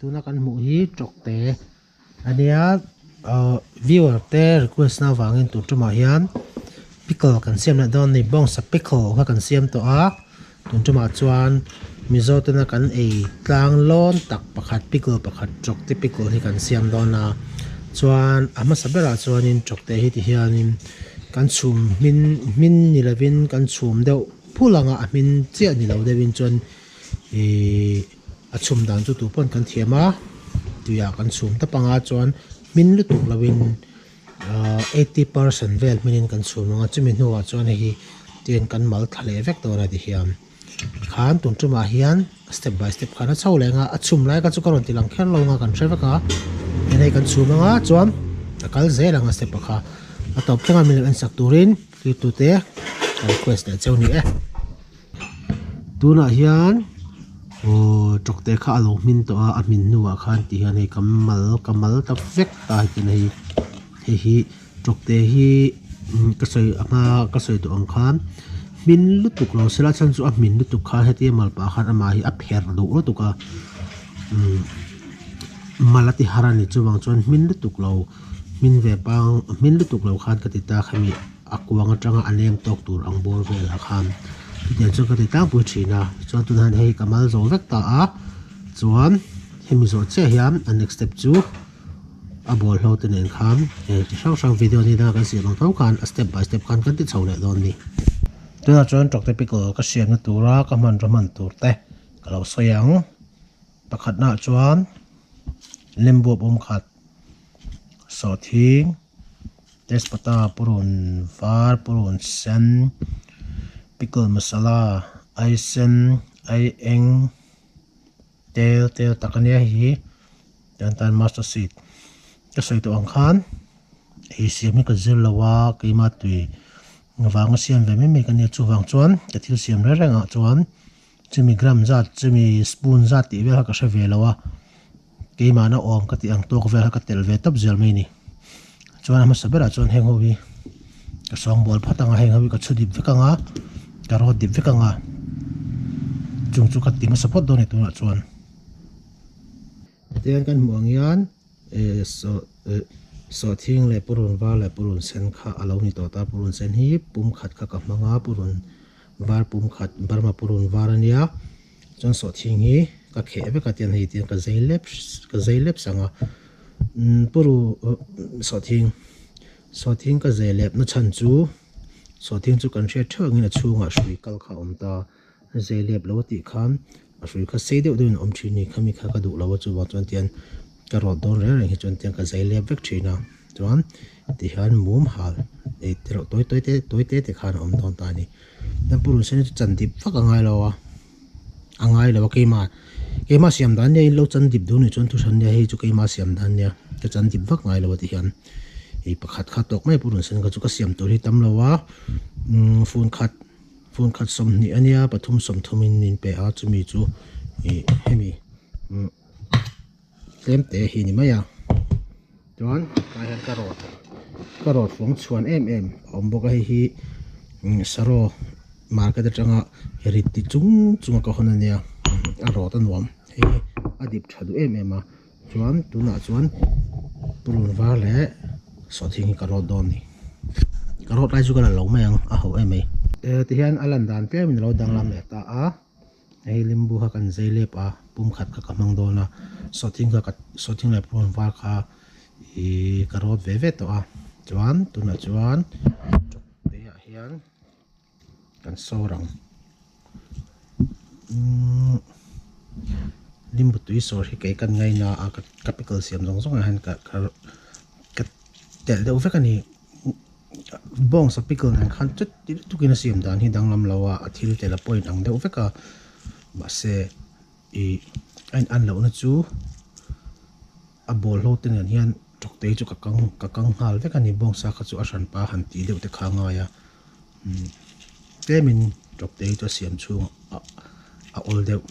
tuna kan hmuh hi tawkte a nia ahh viewer te request na avangin tun tumah hian pickle kan siam leh dawn a ni bawngsa pickle kha kan siam tawh a tun tumah chuan mizo tena kan ei tlang lawn tak pakhat pickle pakhat tawkte pickle hi kan siam dawn a chuan a hmasa berah chuanin tawkte hi ti hianin kan chhum hmin hmin ni lovin kan chhum deuh phul anga a hmin chiah ni lo deuhin chuan Ihh a chhum dan chu tu pawn kan thiam a tuiah kan chhum tawp anga chuan hmin lutuk lovin ahh eighty percent vel hminin kan chhum ang a chumi hnuah chuan hei hi tian kan mal thla leh vek dawn a ti hian khan tun tumah hian step by step khan a chho leh ang a a chhum lai kha chu ka rawn ti lang kher lo ang a kan hre vek a tian hei kan chhum ang a chuan a kal zel ang a step a kha a tawp thleng a min lo en sak turin tute ka request leh cheu ni e. Tunah hian aww tawkte kha a lo hmin tawh a a hmin hnuah khan ti hian hei ka mal ka mal ta vek ta heti hei hei hi tawkte hi ka sawi a hma ka sawi tawh ang khan hmin lutuk lo sela chhan chu a hmin lutuk khan hetia mal pah khan amah hi a pherh duh lutuk a umm mal a ti har a ni chuvang chuan hmin lutuk lo hmin ve pang hmin lutuk lo khan ka ti ta khami. A kuang atanga a leng tawk tur ang bawr velah khan chutiang chuan ka ti tlangpui thin a chuan tunah hian hei ka mal zo vek ta a chuan hemi zawh chiah hian a next step chu a bawlhlo te nen khan hei chi hrang hrang video ni danga kan siam ang tho khan a step by step khan kan ti chho leh dawn a ni. Tunah chuan tawkte pickle ka siamna tura ka hmanraw hman tur te ka lo sawi ang pakhatnaah chuan lembuap awm khat sawhthing. Tezpata purun var purun sen pickle masala ai sen ai eng tel tel tak ania hei hi tan tan mustard seed ka sawi tawh ang khan ei siam hi ka zir lo a keima tui vanga siam ve mai mai ka nia chuvang chuan ka thil siam reng reng ah chuan chumi gram zat chumi spoon zat tih vel kha ka hre ve lo a. Keimahna awm ka tih ang tawk vel kha ka telh ve tawp zel mai a ni. Chuan a hmasa berah chuan heng ho hi ka sawngbawl phawt ang a, heng ho hi ka chhu dip vek ang a, ka rawt dip vek ang a, chung chu ka ti hmasa phawt dawn a ni tunah chuan. Hetiang kan hmuh ang hian eh saw eh sawhthing leh purun var leh purun sen kha a lo ni tawh ta, purun sen hi pum khat kha ka hmang a, purun var pum khat Burma purun var a nia. Chuan sawhthing hi ka kheh vek a tiang hei tiang ka zei lep ka zei lep sang a umm puru sawhthing sawhthing ka zei lep na chhan chu sawhthing chu kan hriat theuh angin a chhungah hrui kal kha a awm ta a zei lep lo a tih khan a hrui kha sei deuh deuhin a awm thin a ni khami kha ka duh lo a chuvang chuan tiang ka rawt dawn reng reng hi chuan tiang ka zei lep vek thin a chuan tihian mum hal ei te reuh tawi tawi te tawi te te khan a awm dawn ta a ni. Hnam purun sen hi chu chan dip vak a ngai lo a a ngai lo a keimah keimah siam dan nia in lo chan dip duh nih chuan thuhran nia hei chu keimah siam dan nia ka chan dip vak ngai lo a ti hian hei pakhat kha tawk mai purun sen kha chu ka siam tur hi tam lo a umm fun khat fun khat sawmhnih a nia pathum sawmthum in min pe a chumi chu ih hemi umm tlem te hi ni mai a chuan tlai hian ka rawt ka rawt fawng chhuan em em a awm bawk a hei hi saraw market atanga rit ti chung chung a ka hawn ania a rawt a nuam hei hi a dip tha duh em em a chuan tunah chuan purun var leh sawhthing hi ka rawt dawn a ni ka rawt lai chu ka la lo mai ang a ho em mai tihian a lan dan tlem in a lo danglam leh ta a. Hei limbu kha kan zei lep a pum khat kha ka hmang dawn a sawhthing kha ka sawhthing leh prawn var kha ihh ka rawt ve ve tawh a chuan tunah chuan tawkte ah hian kan sawr ang umm limbu tui sawr hi kei kan ngaina a ka pickle siam zawng zawng ah hian ka ka telh deuh vek a ni. Bawngsa pickle nen khan chut ti lutukin a siam dan hi danglam lo a a thil tel a point ang deuh vek a mahse ih a in an lohna chu a bawlhlo te nen hian tawkte hi chu ka kang ka kang nghal vek a ni bawngsa kha chu a hran pa han tih deuh te kha a ngai a umm tlemin tawkte hi chu a siam chhung a a awl deuh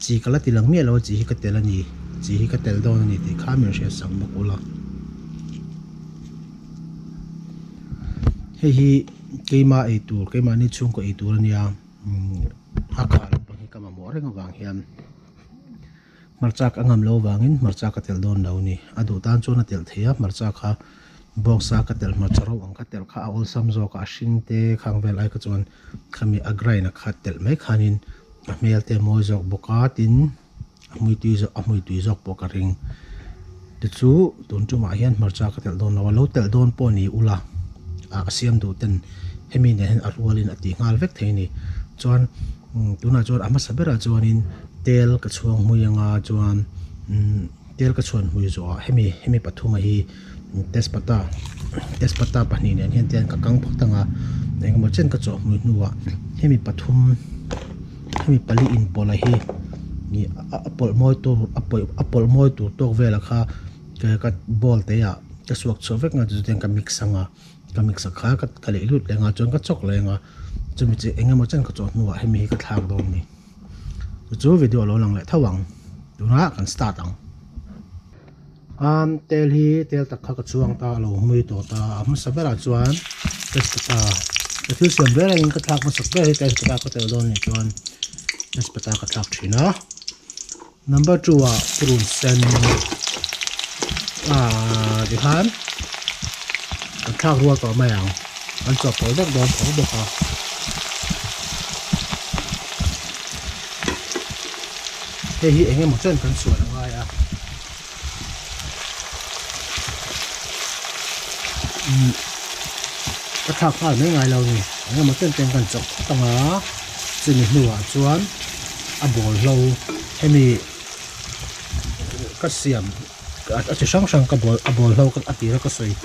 chi ka la ti lang miah lo a chi hi ka tel a ni chi hi ka tel dawn a ni tih kha min hriat sak bawk ula hei hi keima ei tur keimahni chhungkaw ei tur a nia umm a khah lampang hi ka mamawh reng avang hian. Hmarcha ka ngam lo vangin hmarcha ka telh dawn lo ni. A duh tan chuan a telh thei a, hmarcha kha bawngsa ka telh hmarcha ro ang ka telh kha a awlsam zawk a, a hring te khang vel ai kha chuan khami a grind a kha telh mai khanin a hmel te a mawi zawk bawk a, tin a hmui tui zawk a hmui tui zawk pawh ka ring. Tichu tun tumah hian hmarcha ka telh dawn lo a, lo telh dawn pawh ni ula a siam duh ten hemi nen hian a rualin a tih nghal vek thei a ni. Chuan tunah chuan a hmasa berah chuanin tel ka chhuang hmui anga chuan tel ka chhuan hmui zawhah hemi hemi pathuma hi tezpata tezpata pahnih nen hian tian ka kang phawt anga engemaw chen ka chawh hmui hnuah hemi pathum hemi pali inpawlh a hi ih a pawlh mawi tur a pawih a pawlh mawi tur tawk velah kha ka bowl te ah ka suak chhuah vek anga chu chuan ka mix anga. Ka mix a kha ka leh lut leh anga chuan ka chawk leh anga chumi chu eng emaw chen ka chawh hnuah hemi hi ka thlak dawn a ni. Chu chu video a lo lang leh tho ang tunah kan start ang. Am tel hi tel tak kha ka chuang ta a lo hmui tawh ta a hmasa berah chuan tezpata ka thil siam ber angin ka thlak hmasak ber hi tezpata ka tel dawn a nih chuan tezpata ka thlak thin a. Number 2 ah purun sen ah tikhan kan thlak rual tawh mai ang an chawhpawlh vek dawn tho bawk a. Hei hi eng emaw chen kan suan a ngai a. Umm ka thlak nghal mai ngai lo ni eng emaw chen ten kan chawk phawt ang a chumi hnuah chuan a bawl hlo hemi ka siam a chi hrang hrang ka bawl a bawl hlo a tira ka sawi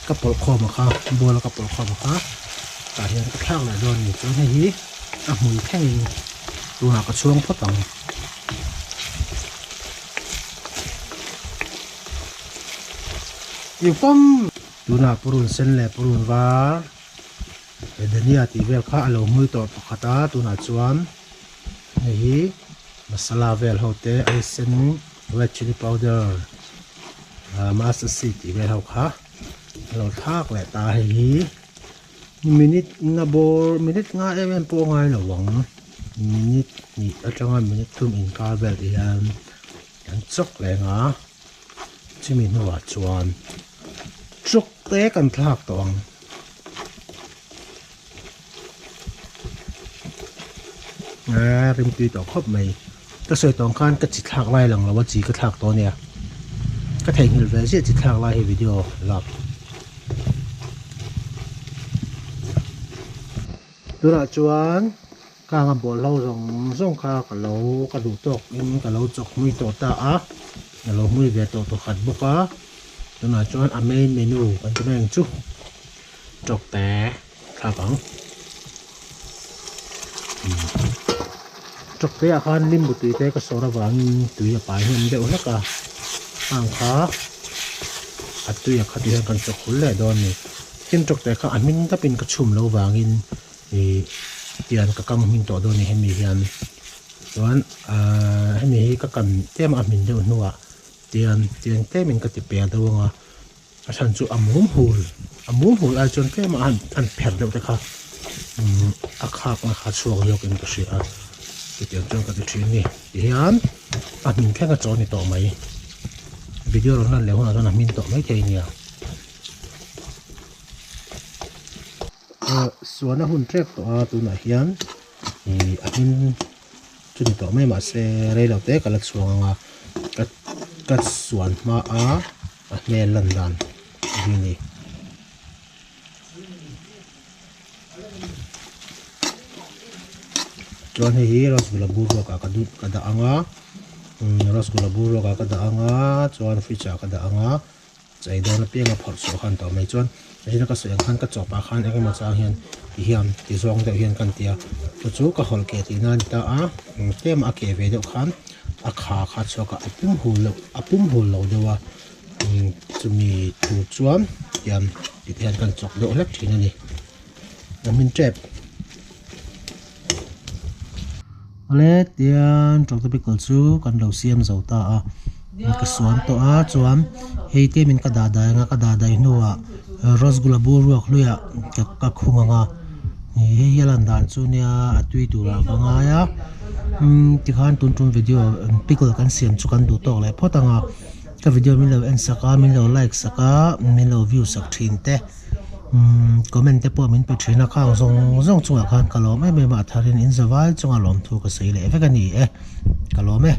ka pawlh khawm a kha bowl a ka pawlh khawm a kha tah hian ka thlak leh dawn a ni chuan hei hi a hmui thlengin tunah ka chhuang phawt ang. Tunah purun sen leh purun var he dhania tih vel kha a lo hmui tawh pakhat a tunah chuan hei hi masala vel ho te ai sen red chilli powder ah mustard seed tih vel ho kha a lo thlak leh ta a hei hi minute nga bawr minute nga em em pawh a ngai lo ang minute hnih atanga minute thum inkar vel te hian Kan chawk leng a, chumi hnuah chuan chawk te kan thlak tawh ang. Eee rimtui tawh khawp mai. Ka sawi tawh ang khan ka chi thlak lai lang lo a, chi ka thlak tawh ania. Ka theihnghilh ve ziah chi thlak lai hi video lak. Tunah chuan Khang a bawlhlo zawng zawng kha ka lo ka duh tawk in ka lo chawk hmui tawh ta a, ka lo hmui ve tawh tawh khat bawk a, tunah chuan a main menu kan ti mai ang chu tawk te thlak ang tawk te ah khan limbu tui te ka sawr avangin tui a pai hnem deuh hlek a khang kha a tui a khat hian kan chawk hul leh dawn a ni tin tawk te kha a hming dapin ka chhum lo vangin. Ih tian ka kang hmin tawh dawn a ni hemi hian chuan ahh hemi hi ka kan tlem a hmin deuh hnuah tian tiang tlemin ka ti pel deuh ang a a chhan chu a mum hul a mum hul ai chuan tlem a han han pherh deuh te kha umm a khak na kha chhuak zawk in ka hria a chutiang chuan ka ti thin a ni tihian a hmin thleng a chaw a ni tawh mai video rawn lan leh hunah chuan a hmin tawh maithei a nia. Suan a hun tep tawh a tunah hian ih a hmin chu ni tawh mai mahse rei lo te ka la chhuang ang a ka ka suan hma a a hmel lan dan hi a ni. Chuan hei hi rasgula bur ruakah ka duh ka dah ang a rasgula bur ruakah ka dah ang a chuan fridge ah ka dah ang a. Chei dawn apianga phawrh chhuah khan tawh mai chuan hei ka sawi ang khan ka chawpah khan eng emaw chang hian ti hian ti zawng deuh hian kan ti a chu chu ka hawlh keh tihna a ni ta a tlem a keh ve deuh khan a kha kha chhuak a a pum hul loh a pum hul lo deuh a chumi tur chuan tiang ti te hian kan chawk deuh hlek thin a ni a hmin tep. Awle tian tawngte pickle chu kan lo siam zo ta a ka suan tawh a chuan hei te min ka dah dai anga ka dah dai hnuah rasgula bur ruak hluiah ka khung anga hei hi a lan dan chu nia a tui turah ka ngai a. Umm tikhan tun tum video pickle kan siam chu kan duh tawk leh phawt ang a, ka video min lo en sak a, min lo like sak a, min lo view sak thin te umm comment te pawh min pe thin a, khang zawng zawng chungah khan ka lawm em em a, a tharin in zavai chunga lawmthu ka sawi leh vek a ni e, ka lawm e.